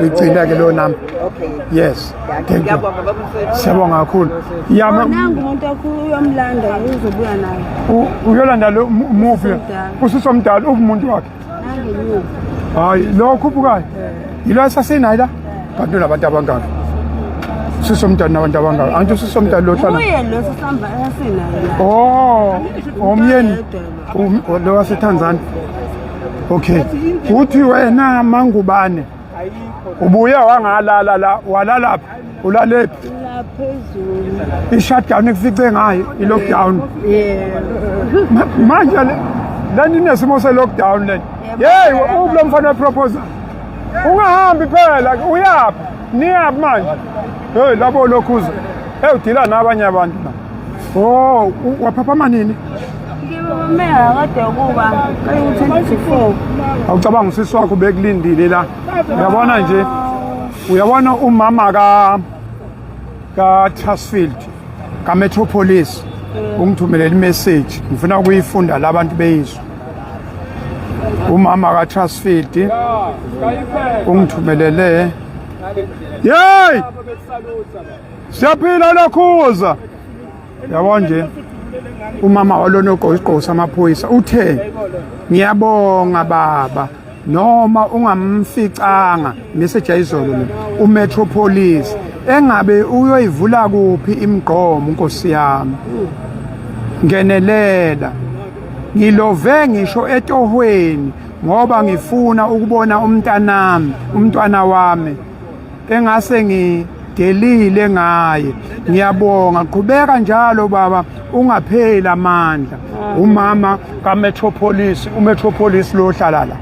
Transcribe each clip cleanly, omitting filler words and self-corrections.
Uyigcina ke leyo number. Okay. Yes. Thank you. Ngiyabonga baba Msweli. Siyabonga kakhulu. Ya ma- Nangu umuntu wakho uyomlanda uzobuya naye. Uyolanda lo mufi. Usomdala. Usisomdala umuntu wakhe. Nangenyuka. Hayi lo khuphukayo. Yilo esasinayo la. Kanti unabantu abangaka. Usisomdala nabantu abangaka. Anti usisomdala lo hlala. Uye lo sisamba esinaye la. Oh, omyeni lo waseTanzania. Okay. Uthi wena mangubane ubuye wangalala la walala phi? Ulalephi? La phezulu. I-shutdown ekufice ngayo i-lockdown. Yeah. Manje le lani nesimo se-lockdown leni. Hey, uphi lo mfana we-proposal? Ungahambi phela, uyaphi? Niyaphi manje? Hey, labo lokhuza. Hey, udila nabanye abantu la. Oh, waphaphama nini? Ngibabamela kade kuba kayi-24. Awucabanga usisi wakho bekulindile la. Uyabona nje. Uyabona umama ka Trustfield ka Metropolis ungithumelela imessage ngifuna ukuyifunda labantu beyizwe. Umama ka Trustfield ungithumelele. Yey! Siyaphila lokhuza. Yabo nje umama walona ogqoke isigqoko samaphoyisa uthe ngiyabonga baba noma ungamficanga message ayizolo le uMetropolis engabe uyoyivula kuphi imigqomo nkosi yami ngenelela ngilove ngisho etohweni ngoba ngifuna ukubona umntanami umntwana wami engase ngidelile ngaye ngiyabonga qhubeka njalo baba ungapheli amandla umama kaMetropolis uMetropolis lo hlala la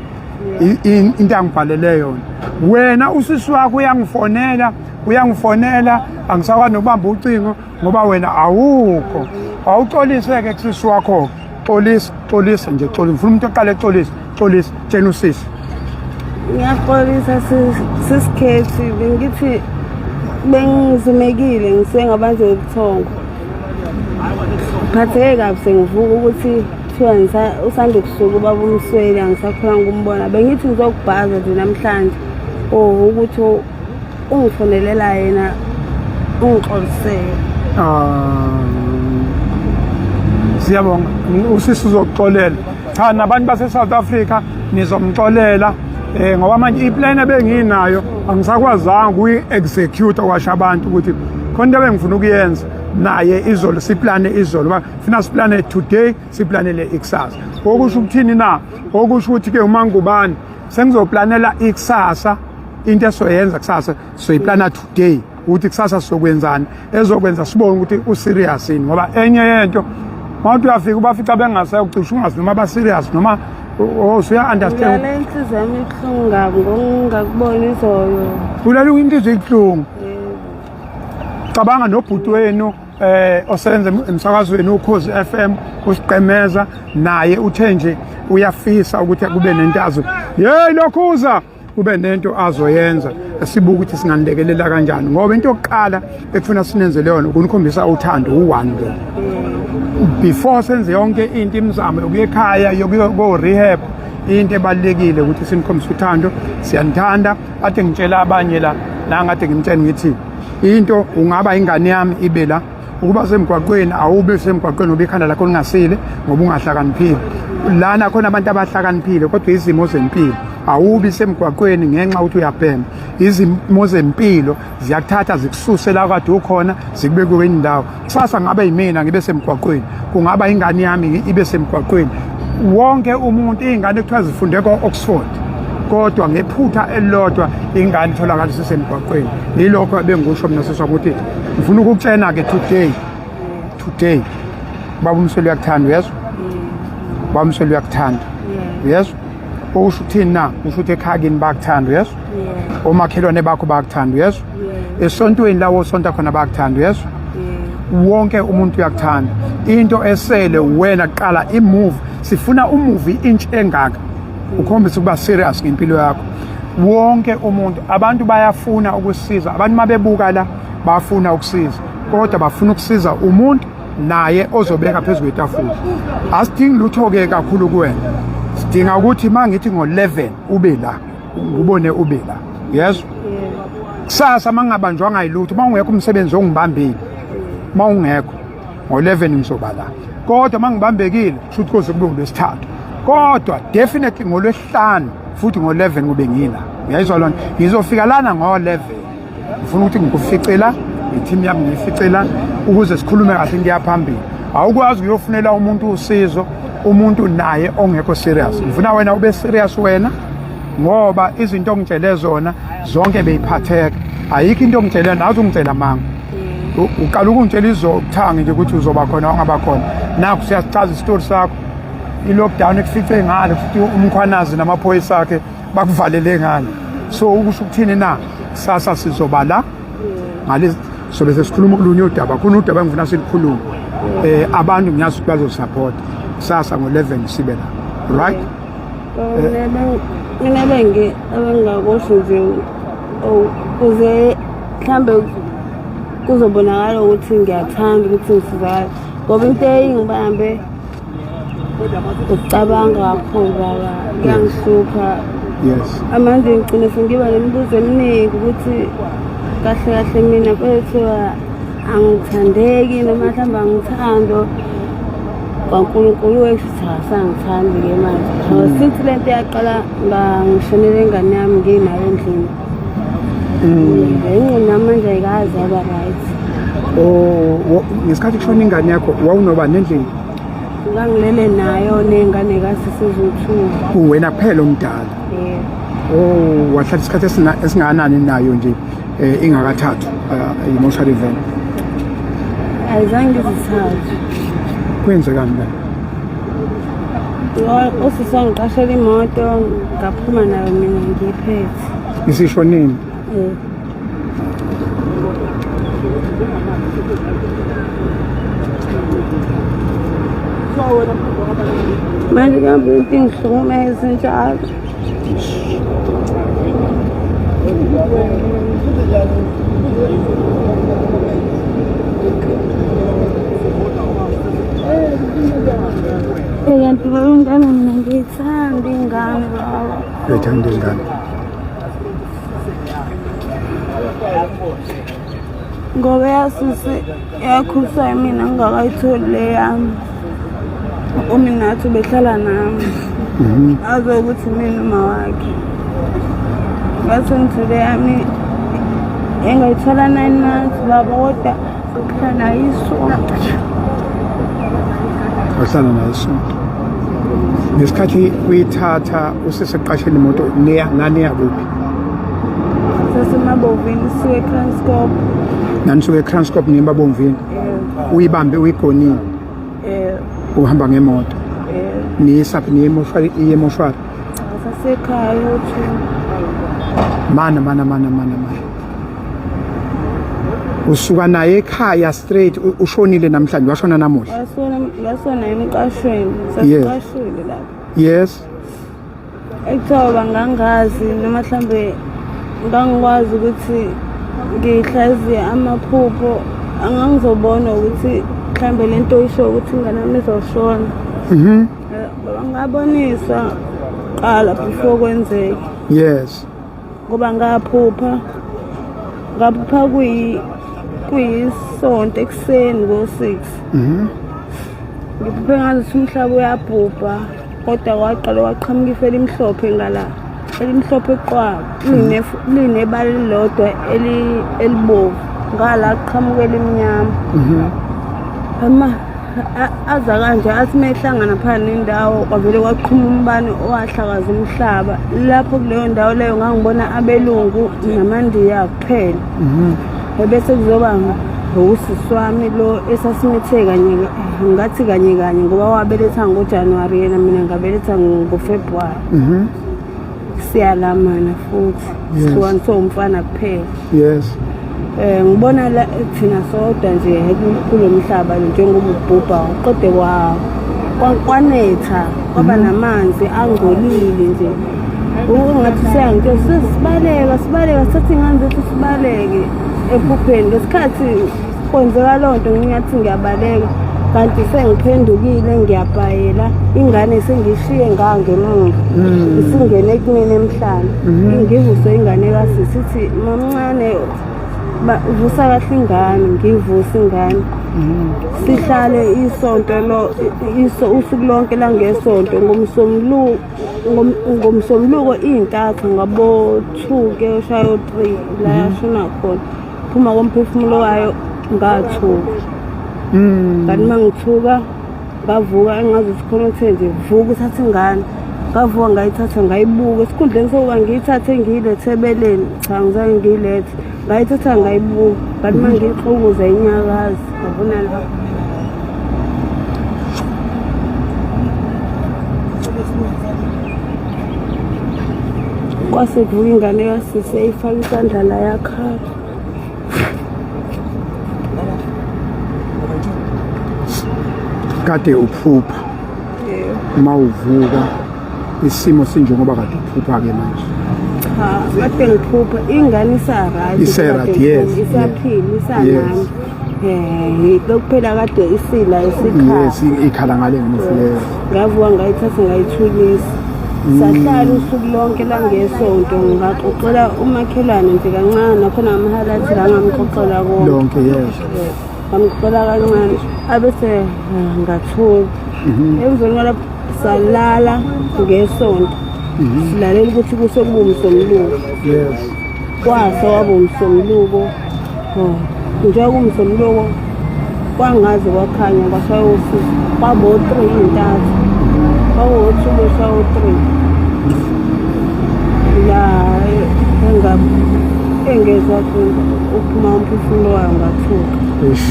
into angibhalele yona wena usisi wakho uyangifonela uyangifonela angisakwazi nokubamba ucingo ngoba wena awukho awuxolise-ke kusisi wakho xolisa xolisa nje xolisa ngifuna umuntu oqala exolisa xolisa tshena usisi Ngiyaxolisa sisikhethi bengithi bengizumekile ngisuke ngabanjwe ubuthongo. Ngiphatheke kabi sengivuka ukuthi kuthiwa usanda kusuka ubaba uMsweli angisakhonanga ukumbona. Bengithi ngizokubhaza nje namhlanje or ukuthi ungifonelela yena ungixolisele. Ah. Siyabonga usisi uzokuxolela. Cha nabantu base South Africa nizomxolela eh ngoba manje iplan ebenginayo angisakwazanga ukuyi-execute kwasho abantu ukuthi khona into ebengifuna ukuyenza naye izolo siplane izolo uba funa siplane today siplanele ikusasa okusho ukuthini na okusho ukuthi ke uma ngubani sengizoplanela ikusasa into esoyenza kusasa soyiplana today ukuthi kusasa sizokwenzani ezokwenza sibone ukuthi userious yini ngoba enye yento mawuthi uyafika ubafica bengasekho cishe ungazi noma ba-serious noma usuya-understand Ulala inhliziyo yami ibuhlungu kabi ngokungakuboni izolo. Ulala inhliziyo ibuhlungu. Cabanga nobhuti wenu osebenza emsakazweni ukhozi FM usiqemeza naye uthe nje uyafisa ukuthi kube nento azo. Hey lokhuza kube nento azoyenza sibuka ukuthi singanilekelela kanjani ngoba into yokuqala ekufuna sinenzele yona ukunikhombisa uthando u-one lo before senze yonke into imizamo yokuya ekhaya yokuya ko-rehab into ebalulekile ukuthi sinikhombise uthando siyanithanda ade ngitshela abanye la la ngade ngimtshela ngithi into ungaba ingane yami ibe la ukuba semgwaqweni awube semgwaqweni ngoba ikhanda lakho lingasile ngoba ungahlakaniphile lana khona abantu abahlakaniphile kodwa izimo zempilo awubi semgwaqweni ngenxa ukuthi uyabhema izimo zempilo ziyakuthatha zikususe la kade ukhona zikubeke kwenye indawo kusasa ngabe yimina ngibe semgwaqweni kungaba ingane yami ibe semgwaqweni wonke umuntu iy'ngane kuthiwa zifunde ko-Oxford kodwa ngephutha elilodwa ingane itholakala isesemgwaqweni yilokho ebengikusho mina siswa ukuthi ngifuna ukukutshena-ke today today baba umsweli uyakuthanda uyezwa baba umsweli uyakuthanda uyezwa okusho ukuthini na usho ukuthi ekhaya kini bayakuthanda uyezwa omakhelwane bakho bayakuthanda uyezwa esontweni lawo osonta khona bayakuthanda uyezwa wonke umuntu uyakuthanda into esele wena qala imove sifuna umuvi inch engaka ukhombisa ukuba serious ngempilo yakho wonke umuntu abantu bayafuna ukusiza abantu mabebuka la bafuna ukusiza kodwa bafuna ukusiza umuntu naye ozobeka phezu kwetafula asidingi lutho-ke kakhulu kuwena sidinga ukuthi uma ngithi ngo-11 ube la ngubone ube la Uyezwa? Kusasa uma ngingabanjwanga yilutho, uma ungekho umsebenzi ongibambile, uma ungekho ngo-11 ngizoba la. Kodwa uma ngibambekile kusho ukuthi koze kube ngolwesithathu. Kodwa definitely ngolwesihlanu futhi ngo-11 kube ngila. Uyayizwa lona? Ngizofika lana ngo-11. Ngifuna ukuthi ngikuficela i-team yami ngiyificela ukuze sikhulume kahle ngiya phambili. Awukwazi ukuyofunela umuntu usizo umuntu naye ongekho serious. Ngifuna wena ube serious wena ngoba izinto ongitshele zona zonke beyiphatheka. Ayikho into ongitshele nawe ungitshela amanga. Uqala ukungitshela izothangi nje ukuthi uzoba khona ongaba khona. Nakho siyasichaza isitori sakho. I-lockdown ekufice ngale futhi uMkhwanazi namaphoyisa akhe bakuvalele ngale. So ukusho ukuthini na? Kusasa sizoba la ngale sobe sesikhuluma olunye udaba. Khona udaba engifuna silikhulume. Abantu ngiyazi ukuthi bazosupport. Kusasa ngo-11 sibe la. Right? Mina bengi abengingakusho nje kuze mhlambe kuzobonakala ukuthi ngiyathanda ukuthi ngisizakale ngoba into eyingibambe ukucabanga kakhulu baba kuyangihlupha. Yes. Manje ngigcine sengiba nemibuzo eminingi ukuthi kahle kahle mina kwethiwa angithandeki noma mhlawumbe angithando kwaNkulunkulu wethu akasangithandi-ke manje. Since le nto yaqala ngishonele ingane yami nginayo endlini. Ingqondo yami manje ayikaze yaba right. Oh, ngesikhathi kushona ingane yakho wawunobani endlini? Ngangilele nayo ney'ngane kasisi eziwu-two. Uwena kuphela omdala. Yebo. Oh, wahlala isikhathi esingakanani nayo nje ingakathathwa i-moshari van? Ayizange izithathe. Kwenzekani la? Usisi wangiqashela imoto ngaphuma nayo mina ngiyiphethe. Isishonile? Manje kuhambe into ingihlukumeze njalo. Kanti baba ingane mina ngiyithanda ingane baba. Uyayithanda ingane? Ngoba yasisi yakhuliswa yimina ngingakayitholi le yami. Uminathi ubehlala nami. Azi ukuthi mina uma wakhe. Ngase ngithole yami engayithola 9 months baba kodwa ngihlala naye isonto. Wahlala naye isonto. Ngesikhathi uyithatha useseqasheni imoto niya naniya kuphi? Sasemabovini sisuke eKranskop. Nanisuke eKranskop niye eMabomvini. Yebo. Uyibambe uyigonile. Yebo. Uhamba ngemoto. Yebo. Niyisaphi niye emoshwari iye emoshwari? Sasekhaya uthi Mana mana mana mana mana. Usuka naye ekhaya straight ushonile namhlanje washona namuhla. Ngasona ngasona emqashweni. Yes. Sasiqashile lapho. Yes. Ekuthiwa ngangazi noma mhlambe ngangikwazi ukuthi ngihlaziye amaphupho angangizobona ukuthi mhlambe lento isho ukuthi ingane yami izoshona. Baba ngaboniswa qala before kwenzeke. Yes. Ngoba ngaphupha ngaphupha kuyisonto ekuseni ngo-6. Ngiphuphe ngathi umhlaba uyabhubha kodwa kwaqala kwaqhamuka ifu elimhlophe ngala elimhlophe qwa linebala elilodwa elibovu ngala qhamuka elimnyama. Ama aza kanje athi uma ehlangana phakathi nendawo kwavele kwaqhuma umbane owahlakaza umhlaba. Lapho kuleyo ndawo leyo ngangibona abelungu namandiya kuphela. Ebese kuzoba usisi wami lo esasimithe kanye ngathi kanye kanye ngoba wabeletha ngoJanuwari yena mina ngabeletha ngoFebruwari. Siyalamana futhi sihlukaniswe umfana kuphela. Yes. Ngibona la thina sodwa nje kulo mhlaba njengoba ubhubha uqede kwanetha kwaba namanzi angcolile nje. Ungathi useyangitshela sesibaleka sibaleka sithathe iy'ngane zethu sibaleke ephupheni. Ngesikhathi kwenzeka loo nto ngingathi ngiyabaleka. Kanti sengiphendukile ngiyabhayela ingane sengishiye ngangemuva. Isingene kumina emhlane. Ingivuse ingane kasisi ithi mamncane vusa kahle ingane, ngivuse ingane. Sihlale isonto lo iso usuku lonke langesonto ngomsombuluko ngomsombuluko iy'ntatha ngabo-two ke ushayo 3 la yashona khona. Phuma komphefumulo wayo ngathuka. Kanti uma ngithuka ngavuka engazi ukuthi khona othe nje vuka uthathe ingane. Ngavuka ngayithatha ngayibuka esikhundleni sokuba ngiyithathe ngiyilethe ebeleni cha ngizange ngiyilethe ngayithatha ngayibuka kanti uma ngiyixukuza inyakazi ngabona la. Kwase kuvuka ingane kasisi eyifaka isandla la yakhala. Kade uphupha uma uvuka isimo sinjengoba kade uphupha-ke manje. Cha, kade ngiphupha ingane isa-right. Ise-right, yes. Isaphila, isanami. Eh, bekuphela kade isila isikhala. Yes, ikhala ngale ngemuva. Yes. Ngavuka ngayithatha ngayithulisa. Sahlala usuku lonke langesonto ngaxoxela umakhelwane nje kancane nakhona amahalathi la ngamxoxela konke. Lonke, yes. Ngamxoxela kancane abese ah, ngathuka. Emveni kwalapho salala ngesonto. Silalela ukuthi kusekuwumsombuluko. Yes. Kwase waba umsombuluko. Oh, njengoba kumsombuluko kwangaze kwakhanya kwashaya usuku kwaba o-three iy'ntathu kwawo-two kwashaya o-three la engezwa khona uphuma umphefumulo wayo ngathuka. Eish.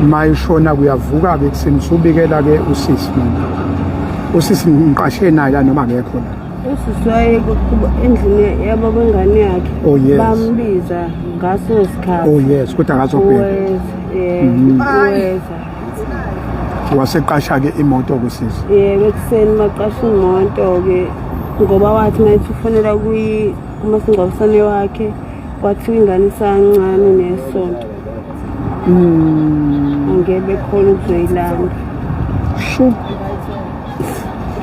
Mayishona kuyavuka-ke ekuseni usubikela-ke usisi manje. Usisi ngiqashe naye la noma akekho la. Usisi waye endlini yababa wengane yakhe. Oh, yes. Bambiza ngaso sikhathi. Oh yes, kodwa akazobheka. Weza, yebo, weza. Waseqasha-ke imoto kusisi. Yebo, ekuseni baqasha imoto-ke ngoba wathi uma ethi ufonela kumasingcwabisane wakhe kwathiwa ingane isancane nesonto. Angeke bekhona ukuzoyilanda. Shu.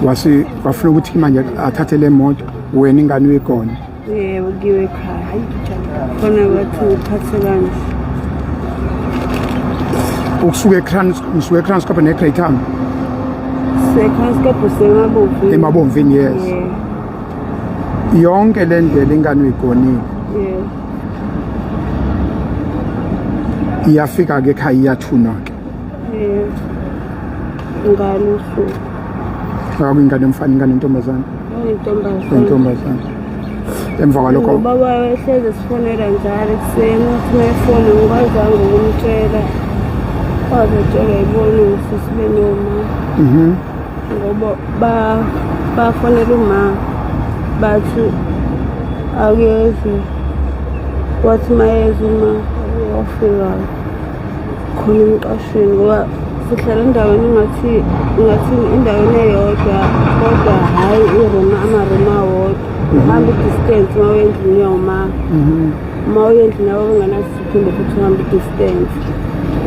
Wase wafuna ukuthi manje athathe le moto wena ingane uyigone. Yebo, kuyiwe ekhaya. Khona bathi ngiphathe kanje. Ukusuka eCrans ngisuka eKranskop neGreytown. SeKranskop semabomvini. Emabomvini yes. Yebo. Yonke le ndlela ingane uyigonile. Yebo. Iyafika ke ekhaya iyathunwa ke. Yebo. Ngalo usuku. Akho ingane yomfana ingane yentombazane. Intombazane. Intombazane. Emva kwalokho Ubaba wayehlezi esifonela njalo ekuseni uthi uma efona ngikwazanga ukumtshela. Wazotshelwa yibona usisi benoma. Ngoba ba bafonela uma bathi akeze. Wathi mayeza uma wafika khona emqashweni ngoba sihlala endaweni engathi ngathi endaweni eyodwa kodwa hhayi i-room ama-room awodwa uhamba i-distance uma uya endlini yoma uma uya endlini yabo benganasiphinde futhi uhambe i-distance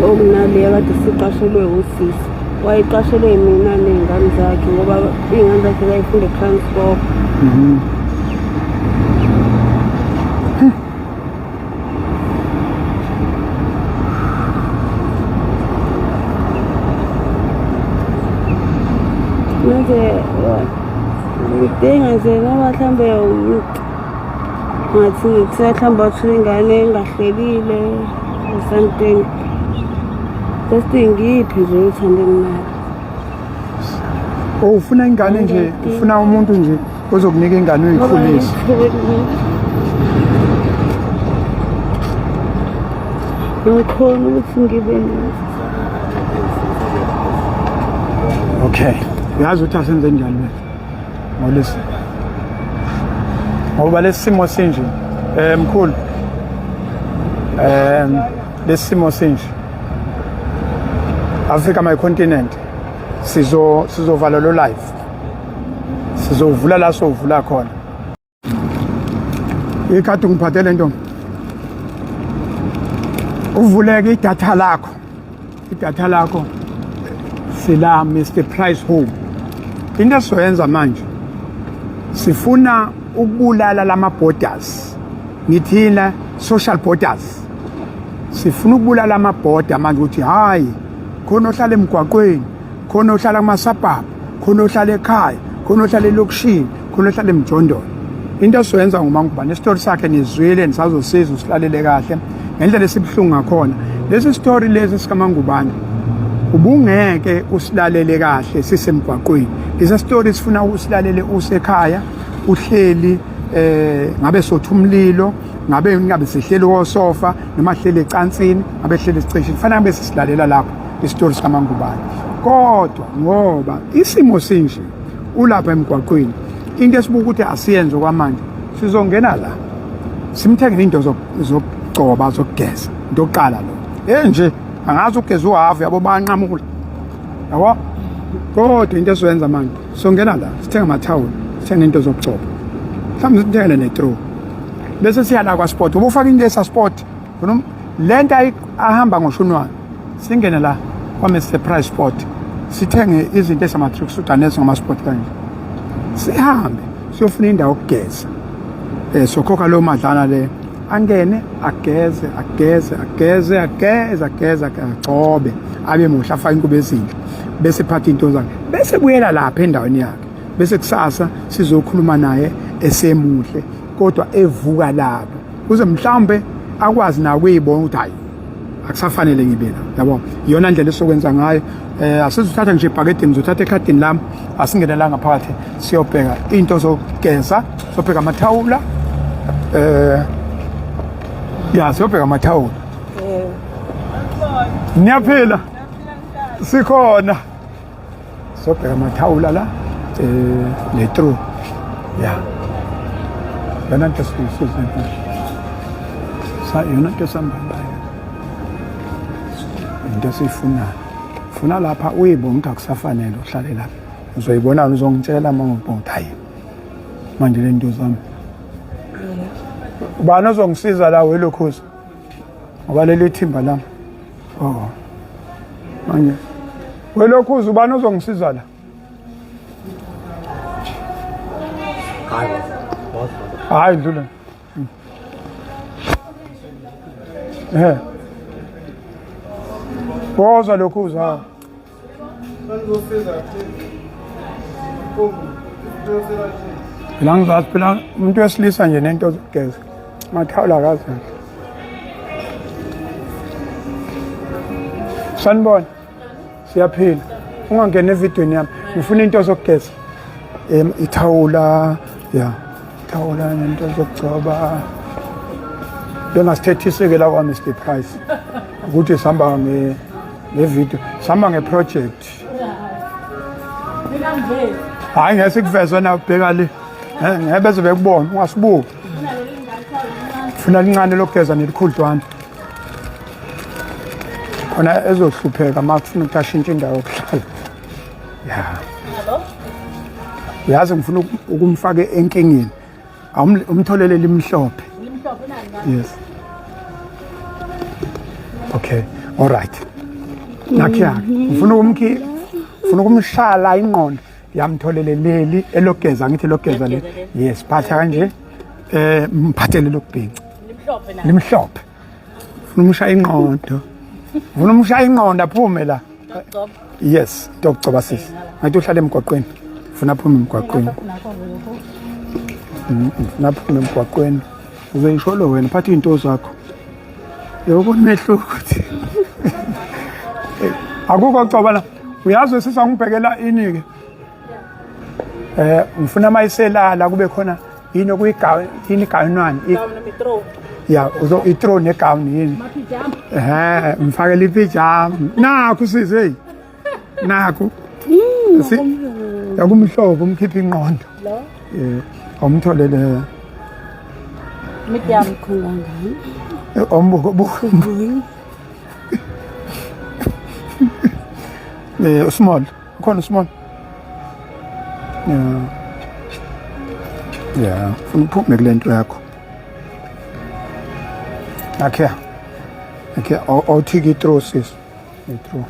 okunale akade siqashelwe usisi wayeqashelwe mina ney'ngane zakhe ngoba iy'ngane zakhe zayifunda e-transport. Manje ngidinga nje noma mhlambe ngathi ngithe mhlawumbe wathola ingane engahlekile or something. Just ngiyiphi nje uthando enginalo. Oh ufuna ingane nje, ufuna umuntu nje ozokunika ingane uyikhulise. Ngikhona ukuthi ngibe nazo. Okay. Uyazi ukuthi asenze njani wena? Ngolesi. Ngoba lesi simo sinje. Eh mkhulu. Eh lesi simo sinje. Africa my continent. Sizo sizovala lo live. Sizovula la sovula khona. Ikhadi ngiphathele ntombi. Uvuleke idatha lakho. Idatha lakho sila Mr Price Home. Into esizoyenza manje sifuna ukubulala lama borders. Ngithina social borders. Sifuna ukubulala ama border manje ukuthi hayi khona ohlala emgwaqweni, khona ohlala kuma-suburb, khona ohlala ekhaya, khona ohlala elokishini, khona ohlala emjondolo. Into esizoyenza ngoMangubane, isitori sakhe nizwile, nisazosiza usilalele kahle ngendlela esibuhlungu ngakhona. Lesi story lesi sikaMangubane ubungeke usilalele kahle sisemgwaqweni. Lesi story sifuna usilalele usekhaya, uhleli ngabe sotha umlilo, ngabe ngabe sihleli kosofa noma hleli ecansini, ngabe hleli esiceshini, kufanele ngabe sisilalela lapho isitori sikaMangubane. Kodwa ngoba isimo sinje ulapha emgwaqweni, into esibuka ukuthi asiyenze kwamanje, sizongena la simthengele into zokugcoba, zokugeza. Into yokuqala lo enje angazi ukugeza uhafu yabo, banqamula yabo. Kodwa into esizoyenza manje, songena la sithenge amathawula, sithenge into zokugcoba, mhlawumbe sithengele ne-tro, bese siya la kwa-sport. Ubufaka into esa-sport le nto ahamba ngoshunwane, singene la kwa-Mr Price Sport sithenge izinto ezama-tracksuit nezingama-sport kanje, sihambe siyofuna indawo yokugeza. Sokhokha leyo madlana le, angene ageze, ageze, ageze, ageze, ageze, agcobe, abe muhle, afake inkubo ezinhle, bese phatha into zakhe, bese buyela lapha endaweni yakhe, bese kusasa sizokhuluma naye esemuhle kodwa evuka lapho, kuze mhlawumbe akwazi nawe ukuyibona ukuthi hayi akusafanele ngibe la, yabo. Iyona ndlela esokwenza ngayo. Asizothatha nje ebhakedeni, ngizothatha ekhadini lami, asingenelanga phakathi siyobheka into zokugeza, siyobheka amathawula, ya, siyobheka amathawula. Niyaphila? Sikhona. Siyobheka amathawula la, le true ya, yona nto sa yona nto esihamba ngayo, into esiyifunayo. Funa lapha uyibona ukuthi akusafanele uhlale lapha, uzoyibona, uzongitshela uma ngibona ukuthi hayi manje le nto zami. Ubani ozongisiza la welokhuza, ngoba leli thimba lami? Oh, manje welokhuza, ubani ozongisiza la? Hayi, dlula. Woza lokhuza. Phela ngizazi phela umuntu wesilisa nje nento zokugeza. Mathawula akazi. Sanibona. Siyaphila. Ungangena evidweni yami. Ngifuna into zokugeza. Ithawula, ya. Ithawula nento zokugcoba. Bengasithethisi-ke la kwa Mr Price. Ukuthi sihamba nge ngevideo, sihamba ngeproject. Hayi, ngeke sikuvezwe na, ubheka le. Ngeke beze bekubona, ungasibuki. Funa lincane lokugeza nelikhudlwana. Khona ezohlupheka uma kufuna ukuthi ashintshe indawo yokuhlala. Ya. Yazi ngifuna ukumfaka enkingeni. Umtholele limhlophe. Yes. Okay. All right. Nakhiya. Ngifuna ukumkhi ngifuna ukumshala ingqondo. Yamtholele leli elogeza, ngithi elogeza le. Yes, phatha kanje. Mphathele lokubhinca. Limhlophe na? Limhlophe. Ufuna umshaya ingqondo. Ufuna umshaya ingqondo aphume la. Yes, into yokugcoba sisi. Ngathi uhlala emgwaqweni. Ufuna aphume emgwaqweni. Ufuna aphume emgwaqweni. Uzoyisholo wena, phatha izinto zakho. Yobona umehluko ukuthi. Akukho coba la. Uyazi sisa ngibhekela ini ke? Ngifuna mayiselala kube khona yini okuyigawu, yini igawunwane? Ya, uzo i-throw negown yini? Ngifakele ipijama. Nakhu sisi, hey. Nakhu. Yakumhlobo umkhipha ingqondo. Lo? Awumtholele. Medium. Ombuko buko. Small. Ukhona small. Yeah. Yeah, ufuna uphume kule nto yakho. Okay. Okay, awuthiki i-throw sis. True.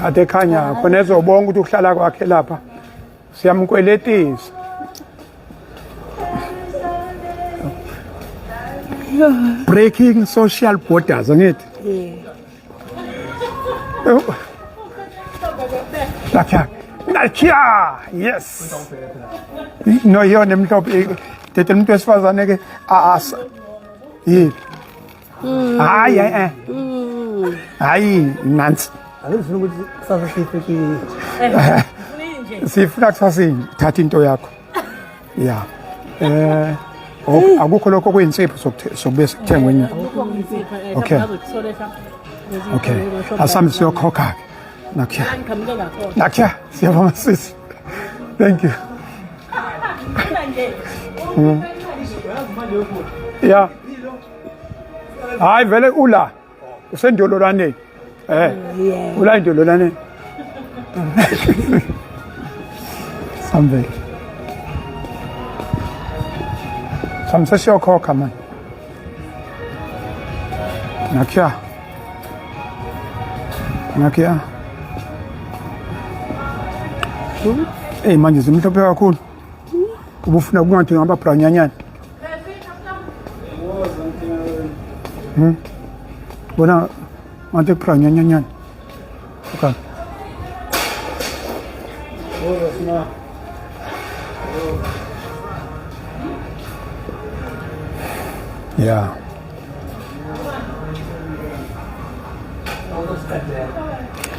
Kade ekhanya khona ezobonga ukuthi ukuhlala kwakhe lapha siyamkweletisa. Breaking social borders angithi? Yeah. Nakya. Nakya. Yes. No yona emhlophe dede umuntu wesifazane ke asa. Yini? Hayi eh. Hayi nansi. Angifuni ukuthi kusasa sifike. Sifuna kusasa thatha into yakho. Yeah. Eh akukho lokho kuyinsipho sokube sikuthengwe inyama. Okay. Okay. Asambe siyokhokha ke. Nakya. Nakya. Siyabonga sisi. Thank you. Yeah. Hayi vele ula. Usendololwaneni. Eh. Ula endololwaneni. Samvele. Samse siyokhokha manje. Nakya. Nakya. Ey manje zimhlophe kakhulu. Ubufuna kungathi ngaba brown. Bona ngathi brown nyanyana. Okay. Yeah.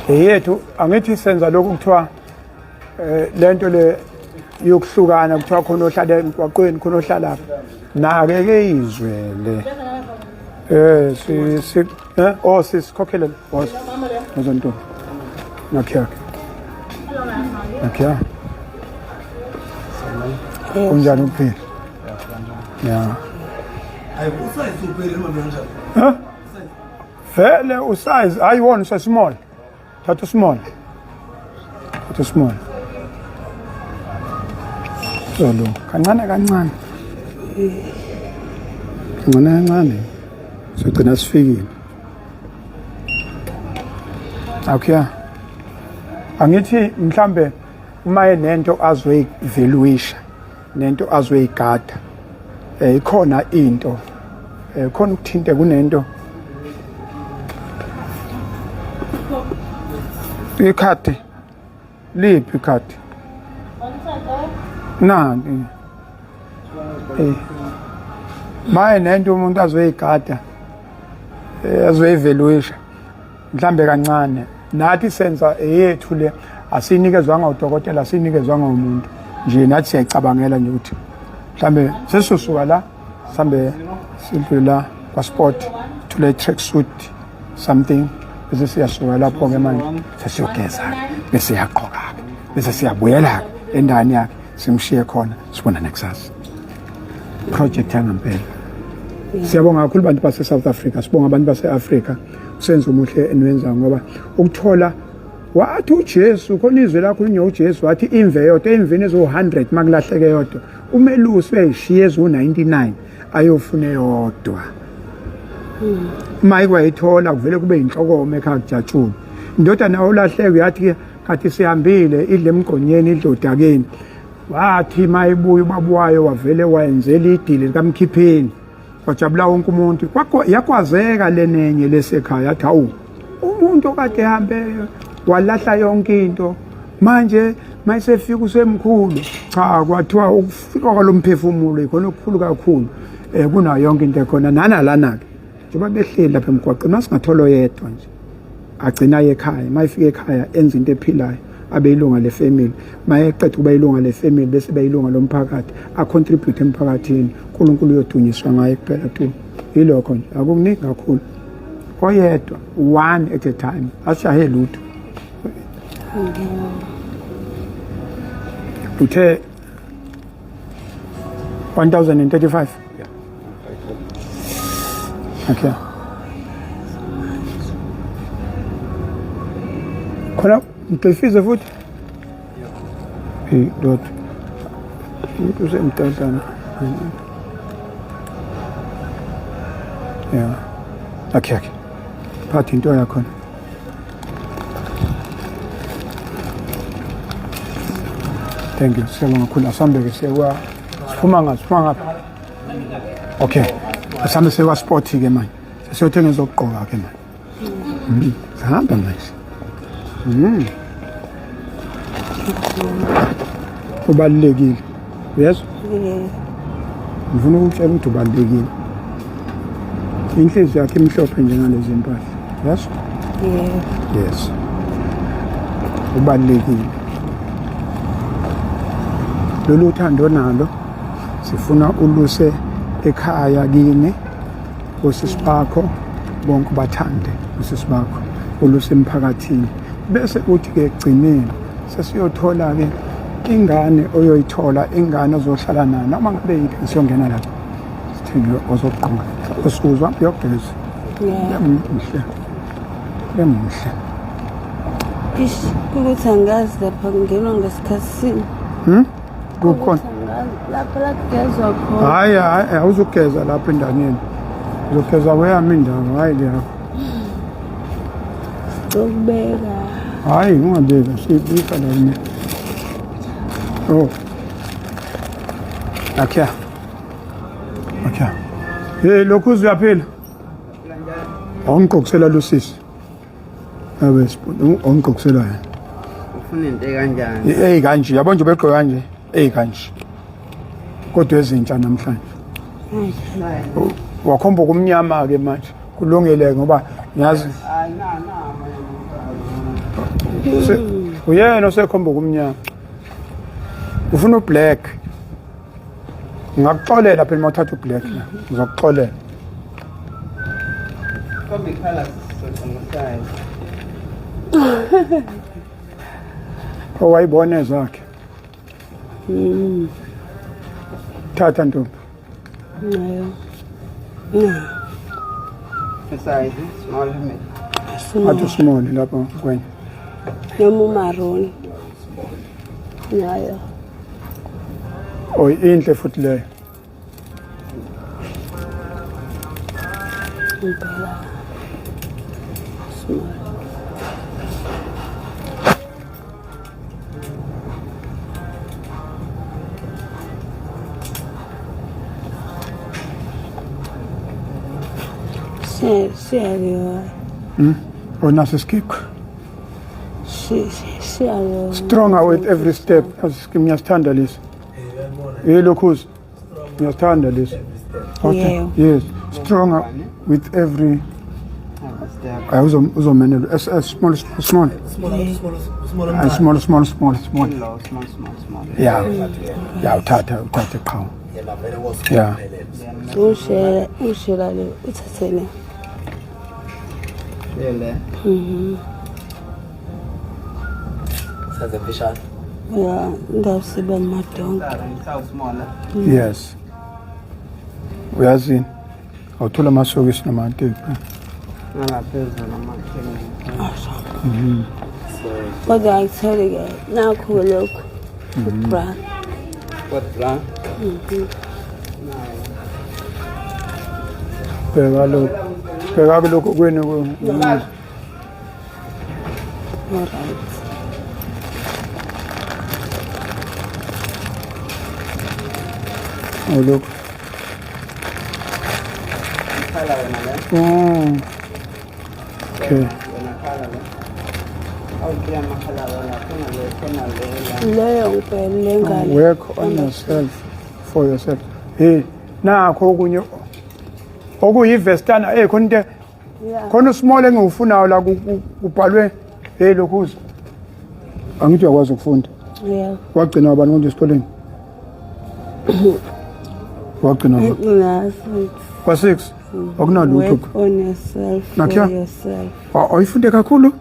Yethu angithi senza lokhu kuthiwa eh lento le yokuhlukana kuthiwa khona ohlala emgwaqweni khona ohlala nake ke izwe le eh si si eh oh sisikhokhele boss ngizonto nakhe yakhe nakhe kunjani ukuphila ya Hayi usize uphelile manje kanjani? Ha? Vele usize hayi wona usesmall. Thatha usmall. Thatha usmall. Solo kancane kancane. Kancane kancane. Sogcina sifikile. Okay. Angithi mhlambe uma enento azoyivaluisha nento azoyigada eh ikhona into eh khona ukuthinte kunento ikhadi liphi ikhadi nani eh maye nento umuntu azoyigada eh, azoyivaluisha mhlambe kancane nathi senza eyethu le asinikezwanga udokotela asinikezwanga umuntu nje nathi siyayicabangela nje ukuthi mhlambe sesizosuka la sihambe sidlule la kwasport thule track suit something bese siyasuka lapho-ke manje sesiyogeza-ke bese siyagqoka-ke bese siyabuyela-ke endaweni yakhe simshiye khona sibonane kusasa project yangampela siyabonga kakhulu abantu base-South Africa sibonga abantu base-Afrika usenza umuhle eniwenzayo ngoba ukuthola wathi uJesu khona izwi lakhulunywa uJesu wathi imve yodwa emveni eziwu-100 makulahleke yodwa umelusi uyayishiya eziwu-99 ayofuna eyodwa uma ikwayithola kuvele kube yinhlokoma ekhaya kujatshulwe indodana olahleke uyathi khathi sihambile idle emgqonyeni idle odakeni wathi uma ibuya ubaba wayo wavele wayenzela idili likamkhipheni kwajabula wonke umuntu yakwazeka lenenye lesekhaya yathi hawu umuntu okade ehambe walahla yonke into manje mayisefika usemkhulu cha kwathiwa ukufika kwalomphefumulo ikhona okukhulu kakhulu um kunayo yonke into ekhona nanalana-ke njengoba behleli lapha emgwaqeni masingathola oyedwa nje agcina aye ekhaya uma efika ekhaya enza into ephilayo abe ilunga lefamily uma eqeda ukuba ilunga lefamily bese eba ilunga lomphakathi acontribute emphakathini uNkulunkulu uyodunyiswa ngaye kuphela tu yilokho nje akukuningi kakhulu oyedwa one at a time ashahe lutho uthe 1035 okay khona ngigqifize futhi hey dot umuntu usemdadlana Yeah. Okay, okay. Phatha into yakhona. Thank you. Siyabonga kakhulu. Asambe ke siye kwa siphuma ngaphi? Siphuma ngaphi? Okay. Asambe siye kwa sport ke manje. Sesiyothenga ezokugqoka ke manje. Sihamba manje. Ubalulekile. Yes? Ngifuna ukutshela ukuthi ubalulekile. Inhliziyo yakhe imhlophe njengalezi mpahla. Yes? Yeah. Yes. Ubalulekile. Lolu thando nalo sifuna uluse ekhaya kini osisi bakho bonke bathande osisi bakho oluse emphakathini bese uthi ke ekugcineni sesiyothola ke ingane oyoyithola ingane ozohlala nayo noma ngabe yiphi siyongena lapho sithenge ozogqoka osuzwa uyogeza muhle bemuhle Ish ukuthi angazi lapha kungenwa ngesikhathi sini. Kukhona Lapha la kugezwa khona. Hayi hayi awuzugeza lapha endaneni. Uzogeza kweyami indawo hayi le yakho. Ukubeka. Hayi ungabeka siyibika la mina. Oh. Okay. Okay. Hey lokhu uyaphila. Awungigqokisela lo sisi. Abe sibona awungigqokisela yena. Ufuna into ekanjani? Ey kanje yabo nje begqoka kanje. Ey kanje. Kodwa ezintsha namhlanje. Wakhomba kumnyama ke manje. Kulungile ngoba ngiyazi uyena osekhomba kumnyama. Ufuna ublack. Ngingakuxolela phela uma uthatha ublack la. Ngizokuxolela. Kombi colors sizoxa Owayibona ezakhe. Thatha ntombi. Nayo. Size small medium. Athi small lapho kwenye. Noma umaroni. Nayo. Oh inhle futhi leyo. Impela. Small. Siyaliwa. Onaso isikikho. Siyaliwa. Stronger with every step. Ngiyasithanda lesi. Yilokhuzi. Ngiyasithanda lesi. Okay. Yeah. Yes. Stronger with every Step. Ayi uzomenela S S small small small. Small, small, small. Ayi, small small small small. Low, small, small, small. Yeah. Yeah, uthatha uthathe qhawe. Yena vele was Yeah. Ushela ushela le uthathe le. Lele. Senze mfishane. Ya, ndawusiba madonke. Size small. Yes. Uyazini? Awuthola amasokisi namateki. Ngaphezulu amakhulu. Kodwa angitholi ke nakho lokhu. Ubra. What bra? Bheka lokhu. Bheka kulokhu kwenu ku. Alright. Lokhu. Khala wena le. Oh. Okay. Wena khala le. Awuthi amakhala wena khona le khona le la. Leyo ngempela lengane. Work on yourself for yourself. Hey, nakho okunye okuyivestana eh khona into Yeah. khona usmall engiwufunayo la kubhalwe hey lokhuza. Angithi uyakwazi ukufunda. Yeah. Wagcina abantu konje esikoleni? Wagcina Ngina kwa 6. Akunalutho. Work on yourself for Nakhiya? yourself. Ayifunde kakhulu?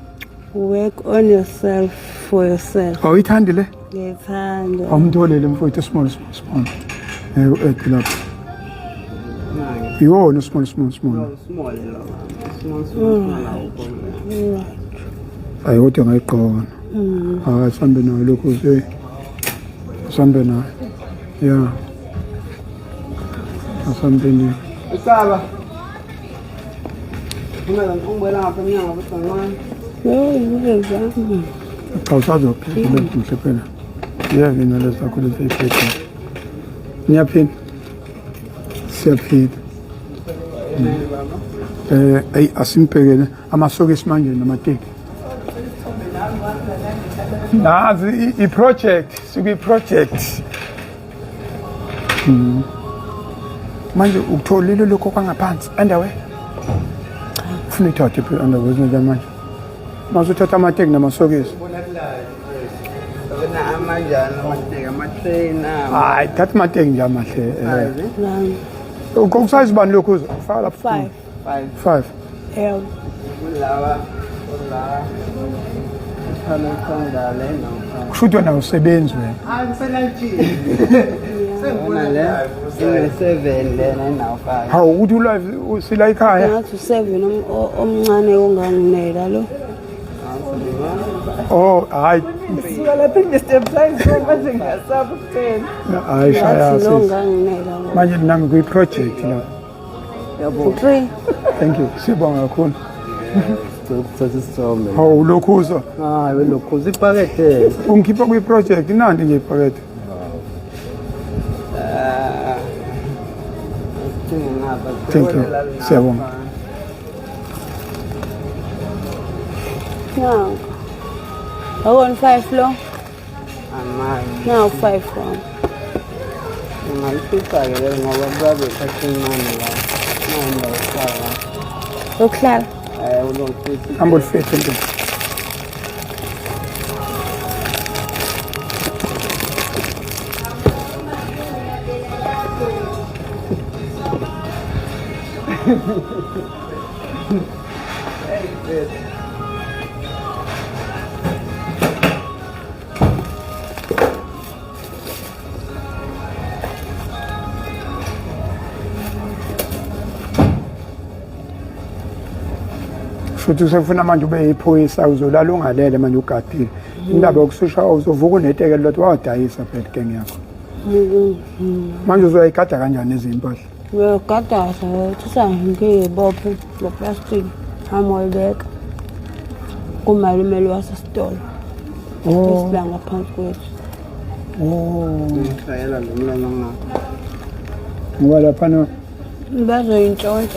Work on yourself for yourself. Awuyithandi le? Ngiyithanda. Awumtholele mfowethu small small small. Eh lapho. Nine. Iwona small small small. No, small lo. Small, small, small awukho. Ayi kodwa ngayigqoka. Hayi sambe nayo lokhu hey. Sambe nayo. Yeah. Asambeni. Isaba. Phumela ungibuyela ngapha emnyango ukuthi kancane. Yo, ngizama. Cha usazophila muhle phela. Yeke inwele zakho lezi ey'phethe. Niyaphila? Siyaphila. Eyi asimbhekele amasokisi manje namateki. Nazi i-project, sikwi-project. Manje ukutholile lokho kwangaphansi underwear? Ufuna ithathe phela underwear zinja manje. Mase uthatha amateki namasokisi. Wena amanjani amateki ama-trainer. Hayi, thatha amateki nje amahle. Nami. Ukusayizi bani lokhu uze? Faka lapho. 5. 5. 5. Yebo. Kulawa kula. Uthanda uthanda le no. Kusho ukuthi wena awusebenzi wena. Hayi ngiselantshini. Sengibona le ine-7 lena inawo 5. Hawu ukuthi ulive usila ekhaya. Ngathi u7 omncane onganginela lo. Oh, hayi. Suka lapha Mr. Blind manje ngiyasaba ukuthena. Hayi shaya Ngathi lo sis. nganginela lo. Manje mina ngikwi-project la. 3. Thank you. Sibonga kakhulu. Ukuthatha isithombe. Hawu lokhuzo. Hayi welokhuza ipakethe. Ungikhipha kwi-project nanti nje ipakethe. Thank you. Siyabonga. Nangu. Awona 5 lo. Amayi. Nawu 5 wami. Ungalifisa-ke lelo ngoba babe thatha incane la. Nanda ufaka. Lokuhlala. Ulongifisa. Hamba ulifethe ntombi. Futhi usefuna manje ube yiphoyisa uzolala ungalele manje ugadile. Indaba yokususha uzovuka uneteke lodwa wadayisa phela geng yakho. Manje uzoyigada kanjani izimpahla? Uyogada thatha ngiyibophe lo plastic hamba uyibeka kumalume lo wasesitolo. Oh. Esila ngaphansi kwethu. Oh. Ngishayela lo mlomo ngakho. Ngoba laphana Bazoyintshontsha.